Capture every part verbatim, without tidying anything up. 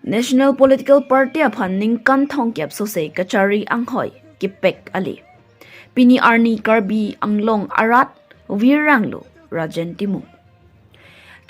National Political Party aphan ningkan thomkep sose kachari anghoi kepek ale. Pini arni Karbi Anglong arat viranglo Rajen Timung.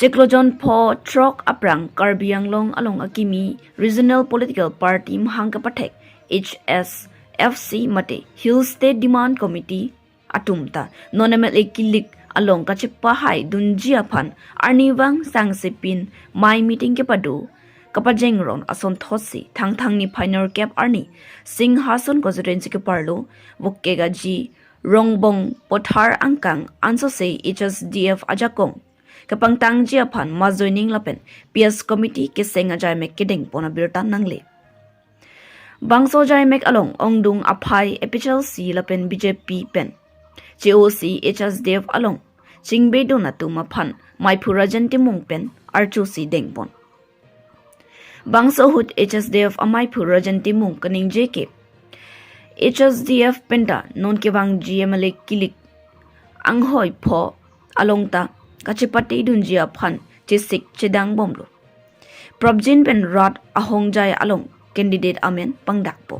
Chiklo jon pho throk aphrang Karbi Anglong along akimi Regional Political Party mahang kapathek H S F C mate Hill State Demand Committee atum ta non M L A kilik along kachepahaidunji aphan arnivang sangsepin mei meeting kepado kapajengron asonthotsi Thangthang niphai nerkep arni Singhason constituency keparlo Vokke Gaji Rongbong Pothar angkang ansose H S D F ajakong kepangtangji aphan majoining lapen P S committee keseng ajaimek kedengpon abirta nangle. Bangso ajaimek along ongdung aphai A P H L C lapen B J P pen che-osi H S D F along chingbedun atum aphan maiphu Rajen Timung pen archusi dengpon. Bangso ahut H S D F amaiphu Rajen Timung kaningje ke H S D F penta non kevangji M L A kilik anghoi pho along ta kachepatedunji aphan chesik chedangbomlo. Prapjin pen rat ahongjai along candidate amen pangdakpo.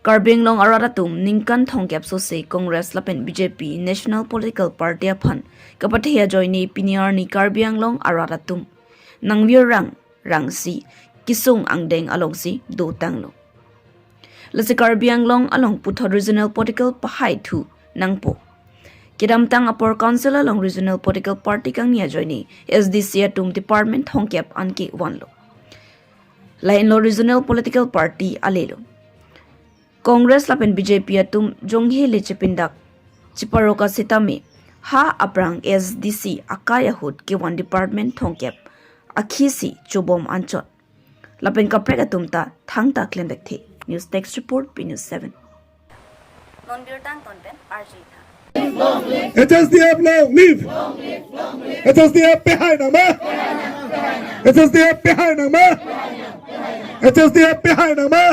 Karbi Anglong arat atum ningkan thomkep sose Congress lapen B J P National Political Party aphan kapathe ajoine pini arni Karbi Anglong arat atum nangvirang rangsi kesung angdeng alongsi dotanglo. Lasi Karbi Anglong along puthot regional political pahaithu nangpo. Kedamtang apor council along regional political party kangni ajoine S D C atum department thomkep anke vanlo. Lahenlo regional political party alelo. Congress lapen B J P atum jonghe le chepindak cheparoka sitame ha aphrang S D C akai ahut kevan department thomkep akhisi chobom anchot. Lapen kaprek atum ta thangta klem thekthe. News Desk Report, P News seven. Non birta angton pen R J tha. H S D F long live! H S D F pehai nangma! H S D F pehai nangma! H S D F pehai nangma!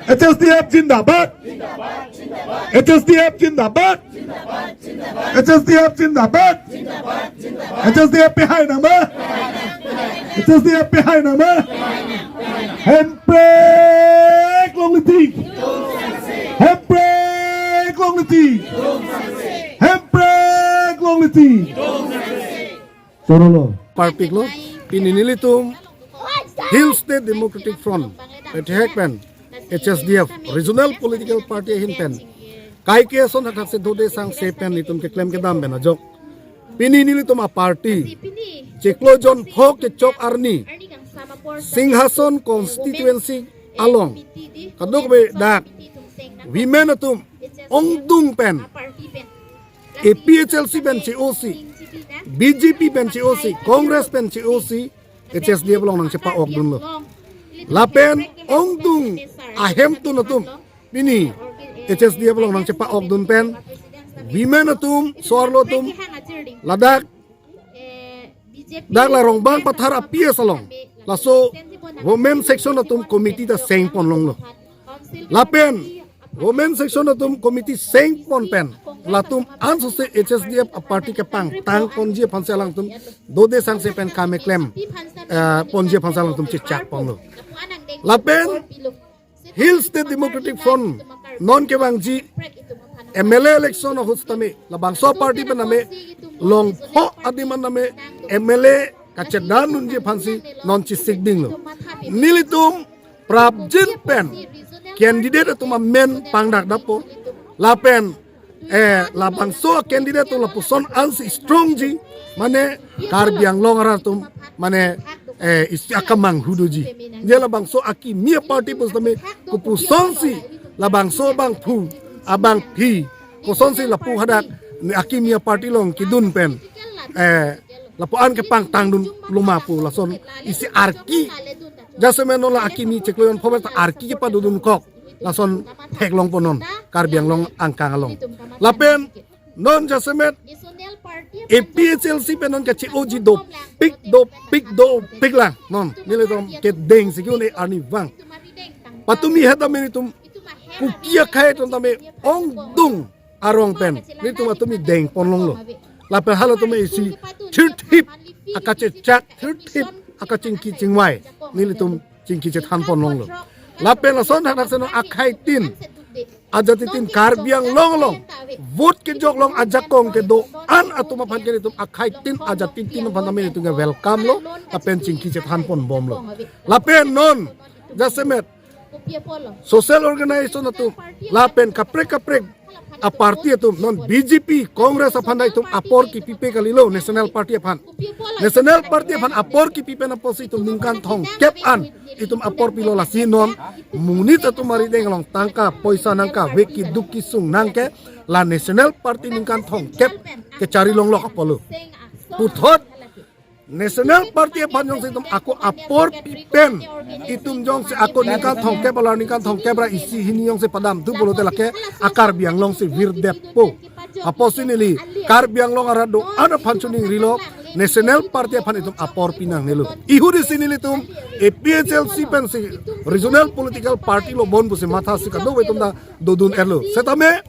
H S D F zindabad! H S D F zindabad! H S D F zindabad! H S D F pehai nangma! H S D F pehai nangma! Hemprek longle tik! Hemprek longle tik! Hemprek longle tik! Chorolo. Parpiklo, pini nelitum Hill State Democratic Front, ethek pen H S D F, Regional Political Party ahin pen, kaike ason hathak si dode sangse pen nelitum keklem kedam pen ajok. Pini nelitum a party, chiklo jon pho kechok arni, Singhason constituency along, kadokave dak, women atum, ongdung pen, A P H L C pen che-osi, B J P pen che-osi, Congress pen che-osi, H S D F along nangchepa-okdunlo. Lapen ongdung ahemtun atum, pini H S D F along nangchepa-okdun pen, women atum, so-arlo atum, ladak, dak la Rongbong Pathar a P S along, laso women section atum committee ta sengpon longlo. Lapen women section atum committee sengpon pen, latum ansose H S D F a party kepangtangponji aphansi alangtum dode sangse pen kam keklem, eh, ponji aphansi alangtum chechakponlo. Lapen Hill State Democratic Front non kevangji M L A election ahut tame, labangso party pen tame, long pho adim an tame M L A kachedandunji aphansi non chesikdinglo. Nelitum prapjin pen candidate atum amen pangdakdakpo. Lapen, eh, labangso candidate atum lapuson ansi strong ji, mane Karbi Anglong arat atum, mane, eh, isi akamanghu doji. Je labangso akimi a party pusitame, kopusonsi labangso abangphu, abangpi, kosonsi lapu hadak akimi a party along kedun pen, eh, lapu-an kepangtangdunlo ma pu, lason isi arki, jasemet non la akimi chiklo jon pho meta arki kepadodunkok, lason theklongpo non Karbi Anglong angkang along. Lapen non jasemet A P H L C pen non kache-oji dopik, dopik, dopik lang. Non nelitum kedengsi ke-un-e arnivang. Patumi heta nelitum Kuki akhei atum tame ongdung arong pen nelitum patumi dengpon longlo. Lapen halatum isi thirthip akachechak, thirthip kachingki chingvai nelitum chingki chethan pon longlo. Lapen lason thakthak seno akhai tin ajatitin Karbi Anglong along vote kejok along ajakong kedo-an atum aphan ke nelitum akhai tin ajatitin aphan tame nelitum ke welcome lo, lapen chingki chethan pon bomlo. Lapen non jasemet social organization atum lapen kaprek kaprek a party atum non B J P, Congress aphan ta itum apor kipipe kalilo, National Party aphan. National Party aphan apor kipipe na apotsi itum ningkan thomkep an itum apor pilo, lasi non monit atum arideng along tangka poisa nangkave, keduk kesung nangke la National Party ningkan thomkep kechari longlok apotlo. Puthot National Party aphan jongsi itum ako apor pipen, itum jongsi ako ningkan thomkep alar ningkan thomkep ra isi hini jongsi padamthu pulote lake a Karbi Anglong si virdetpo. Apotsi neli Karbi Anglong arat do-an aphan choningrilo, National Party aphan itum apor pi nangnelo. Ihut isi nelitum A P H L C pensi regional political party lo bon pusi mathasi kadokave atum ta dodun-etlo. Setame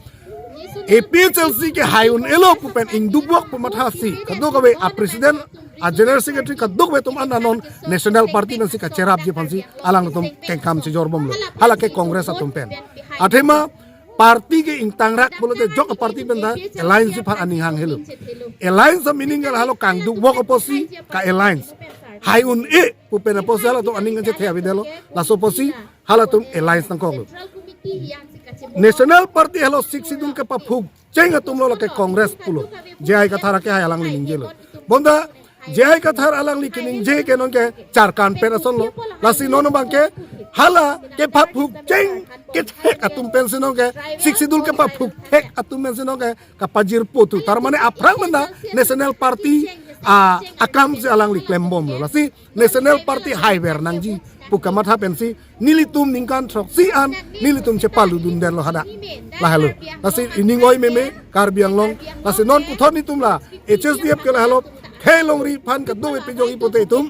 A P H L C ke hai un-elo pu pen ingduk bok pu mathasi kadokave a president, a general secretary kadokave atum an non National Party pensi kacherapji aphansi alangtum kengkam chejor bomlo. Halake Congress atum pen. Athema party ke ingtangrak pulote jok a party pen ta alliance aphan aning hanghelo. Alliance a meaning ke lahelo kangduk bok apotsi ka-alliance. Hai un-e pu pen apotsi halatum aning kachethe avedetlo. Laso apotsi halatum alliance nangkoklo. National Party helo Sixth Schedule kepaphuk cheng atumlo, lake Congress pulo. J I Kathar ke hai alangli ningjelo. Bonta J I Kathar alangli keningje ke nonke Jharkhand pen asonlo. Lasi non abangke hala kepaphuk cheng kethek atum pensi nonke, Sixth Schedule kepaphuk thek atum pensi nonke kapajirpo thu. Tar mane aphrang mena National Party a akamsi alangli klembomlo. Lasi National Party haiver nangji pu kamatha pensi nelitum ningkan throksi an nelitum chepaludundetlo hadak. Lahelo. Lasi ining oi meme Karbi Anglong. Lasi non puthot nelitum la H S D F ke lahelo, khei longri aphan kadokave pejokji pulote itum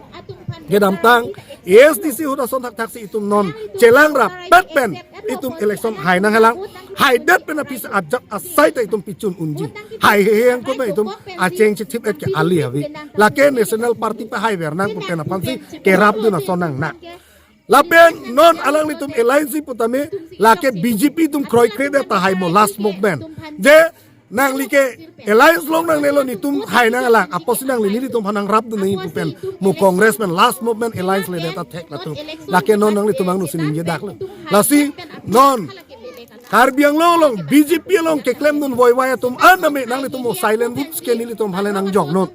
kedamtang A S D C ahut ason thakthaksi itum non chelang rapet pen itum election hai nanghelang. Haidet pen aphi ajat asai ta itum pichun unji. Hai hehe angkut na itum acheng chithip-et ke ali ave. Lake National Party pahaiver nang pu pen aphansi kerapdun ason nangne. Lapen non alanglitum alliance putame lake B J P atum kroikredet tahai mo last movement. Je nangli ke alliance long nangnelo, nelitum hai nanglang apotsi nangli nelitum aphan nangrapdun nangji pu pen mo Congress pen last movement alliance ledet athek latum. Lake non nanglitum angno si ningjedaklo. Lasi non Karbi Anglong along B J P along keklemdun voivai atum an tame nanglitum mo silent votes ke nelitum aphan le nangjoknon.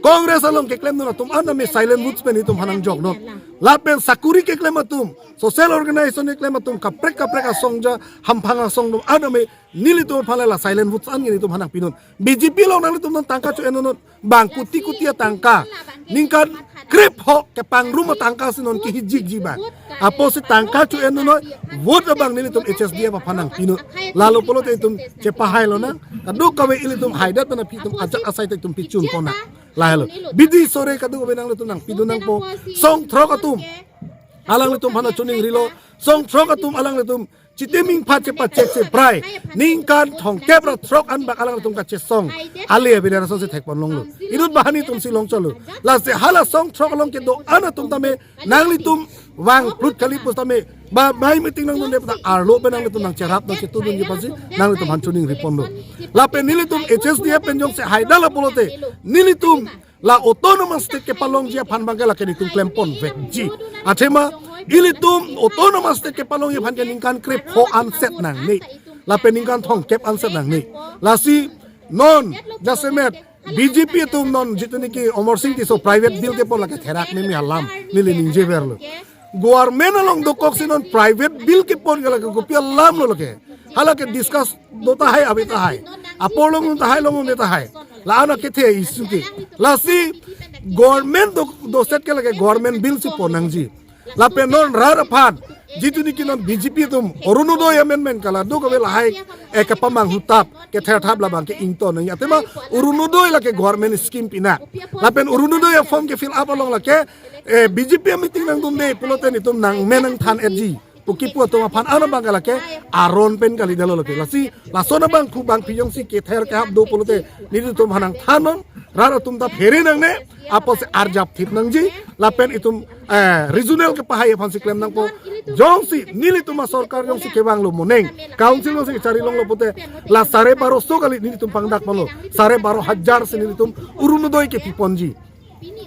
Congress along keklemdun atum an tame silent votes pen nelitum aphan nangjoknon. Lapen sakuri keklem atum, social organization keklem atum, kaprek kaprek asong ja hamphang asong atum an tame nelitum aphan le la silent votes an nelitum aphan nangpinon. B J P along nanglitum non tangka cho-ennon, bang kuti kuti atangka, ningkan krepho kepangrum atangka si non kehijikji bang. Apotsi tangka cho-ennon, vote abang nelitum H S D F aphan nangpinon. Lalo pulote itum chepahailo nang, kadokave ilitum haidet pen aphi itum ajat asai ta itum pichun ponnang. Lahelo. Bidi sore kadokave nanglitum nangpidun nangpo. Song throk atum alanglitum aphan choningrilo. Song throk atum alanglitum chitiming phat chepachek cheprai ningkan thomkep ra throk an bak alanglitum kachesong ale avedet asonsi thekpon longlo. Inut bahani atumsi longchotlo. Lasi hala song throk along kedo-an atum tame nanglitum vangplut kali pusitame ba mai meeting nangdunde ta arlo pen nanglitum nangcherap nangchetudunji aphansi nanglitum aphan choningri ponlo. Lapen nelitum H S D F pen jongsi haidetlo pulote nelitum la autonomous state kepalongji aphan abangke lake nelitum klem ponvekji. Athema ilitum autonomous state kepalongji aphan ke ningkan krepho anset nangne. Lapen ningkan thomkep anset nangne. Lasi non jasemet B J P atum non jitu niki Amarsing Tisso private bill kepon lake therak meme alam neli ningjeverlo. Government along dokoksi non private bill kepon ke lake kopi alamlo lake. Halake discuss do tahai ave tahai. Apor longdun tahai longdunde tahai. La-an akethe issue ke. Lasi government do, doset ke lake government bill si pon nangji. Lapen non rat aphan jitu niki non B J P atum Orunodoi amendment kala do kave lahai e kapamanghu tap kether thap labang ke ington nangji. Athema Orunodoi lake government scheme pina. Lapen Orunodoi form ke fill up along lake, eh, B J P meeting nangdunde pulote nelitum nangmen nangthan-etji. Kuki pu atum aphan ano bang ke lake aron pen kalidetlo lake. Lasi lason abang khu bang piyong si kether kehap do pulote nelitum aphan nangthan non, rat atum ta phere nangne, apotsi arjap thip nangji, lapen itum eh, regional kepahai aphan si klem nangpo. Jongsi nelitum asorkar jongsi kevanglo moning, council jongsi kachari longlo pulote, la sare baroso kali nelitum pangdak ponlo, sare baro hajar si nelitum Orunodoi kepiponji.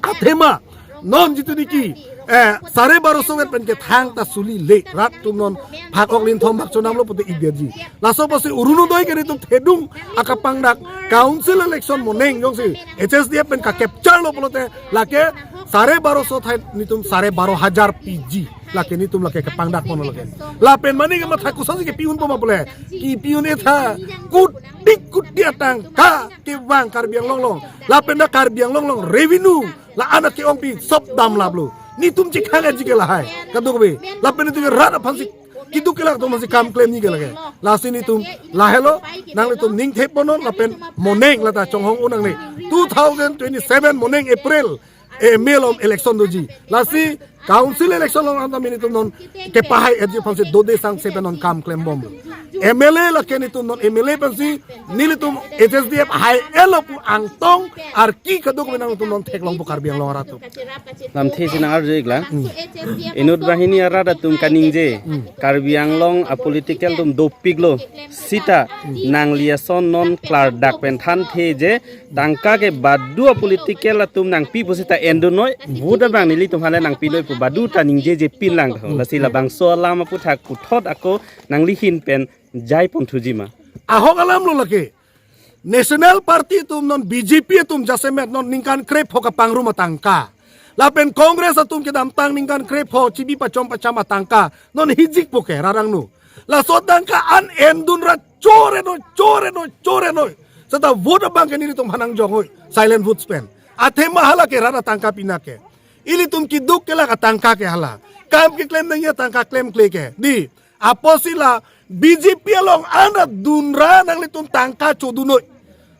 Athema non jitu niki eh, sare baroso vet pen kethang ta suli le, rat atum non phak ok linthom bak chonamlo pulote idetji. Laso apotsi Orunodoi ke nelitum thedung akapangdak, council election moning jongsi H S D F pen ka-capture lo pulote lake sare baroso thai nelitum sare baro hajar piji. Lake nelitum lake kepangdak ponlo lake. Lapen mane kematha kosonsi kepi-un poma pule, kepi-un-e tha, kuti kuti atangka kevang Karbi Anglong along. Lapen ta Karbi Anglong along revenue la anak ke-ongpi sop damlaplo. Nelitum chekhang aji ke lahai, kadokave. Lapen nelitum rat aphan si, keduk kelak atum aphan si kam klemji ke lake. Lasi nelitum lahelo, nanglitum ning thep pon non lapen moning lata chonghong un nangne. Two thousand twenty-seven moning April, eh, May along election doji. Lasi council election along anta nelitum non kepahai aji aphan si dode sangse pen non kam klembom. M L A lake nelitum non M L A pensi nelitum H S D F hai-etlo pu angtong arki kadokave nangtum non theklongpo Karbi Anglong arat atum. Lamthe si nang-arju iklang. Inut banghini arat atum kaningje, Karbi Anglong a-political atum dopiklo. Sita nangli ason non klardak pen thanthe je, tangka ke badu a-political atum nangpi pu sita endunnoi, vote abang nelitum aphan le nangpinoi pu badu ta ningjeje pinlang tho. Lasi labangso alam aputhak puthot ako nangli ahin pen jai ponthuji ma? Ahok alamlo lake. National Party atum non B J P atum jasemet non ningkan krepho kapangrum atangka, lapen Congress atum kedamtang ningkan krepho chibi pachom pacham atangka non hijikpo ke rarangno. Laso tangka an endun ra chore noi, chore noi, chore noi. Seta vote abang ke nelitum aphan nangjong noi, silent votes pen. Athema hala ke rat atangka pina ke. Ilitum keduk kelak atangka ke hala. Kam keklem nangji atangka klemkle ke. Di, apotsi la B J P along an adun ra nanglitum tangka chodun noi.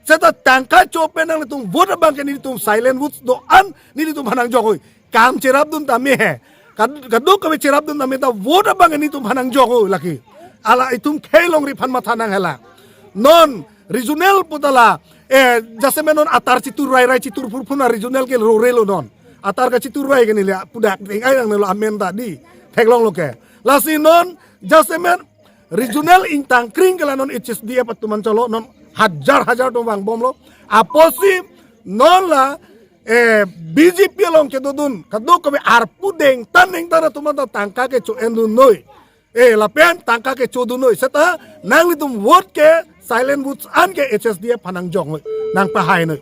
Seta tangka cho pen nanglitum vote abang ke nelitum silent votes do-an nelitum aphan nangjong noi. Kam cherapdun tame he. Kad-, kadokave cherapdun tame ta vote abang ke nelitum aphan nangjong noi lake. Hala itum khei longri aphan matha nang hela. Non regional pu ta la, eh, jasemet non atar chitur rai rai chitur phurphun a-regional ke rorelo non. Atar kachitur rai ke neli pudak ding ai nangnelo amen ta di. Theklonglo ke. Lasi non jasemet regional ingtangkring ke la non H S D F atum anchotlo non hajar hajar atum vangbomlo. Apotsi non la, eh, B J P along kedodun kadokave arpu dengtan dengtan atum anta tangka ke cho-endun noi. Eh, lapen tangka ke chodun noi. Seta nanglitum vote ke silent votes an ke H S D F aphan nangjong noi, nangpahai noi.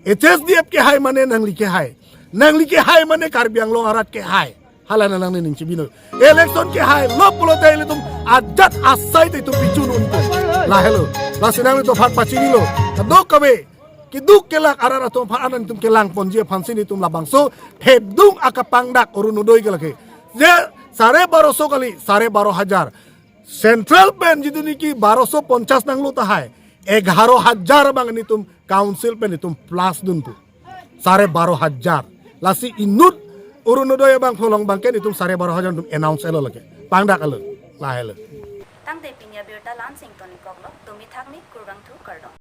H S D F kehai mane nangli kehai. Nangli kehai mane Karbi Anglong arat kehai. Hala nangne ning chibi noi. Election kehailo pulote ilitum ajat asai te itum pichun unpo. Lahelo. Lasi nanglitum aphan pachinilo. Kadokave keduk kelak arat atum aphan an nelitum kelang ponji aphan si nelitum labangso thedung akapangdak Orunodoi ke lake. Je sare baroso kali, sare baro hajar. Central pen jitu niki baroso ponchas nanglo tahai, egharo hajar abang nelitum council pen nelitum plus dunpo. Sare baro hajar. Lasi inut Orunodoi abangphu along abang ke nelitum sare baro hajar nelitum announce-etlo lake. Pangdak-etlo. Lahelo. Tangte pini abirta la-an si ingtonikoklo, tumi thakmi kurvangthu kardom.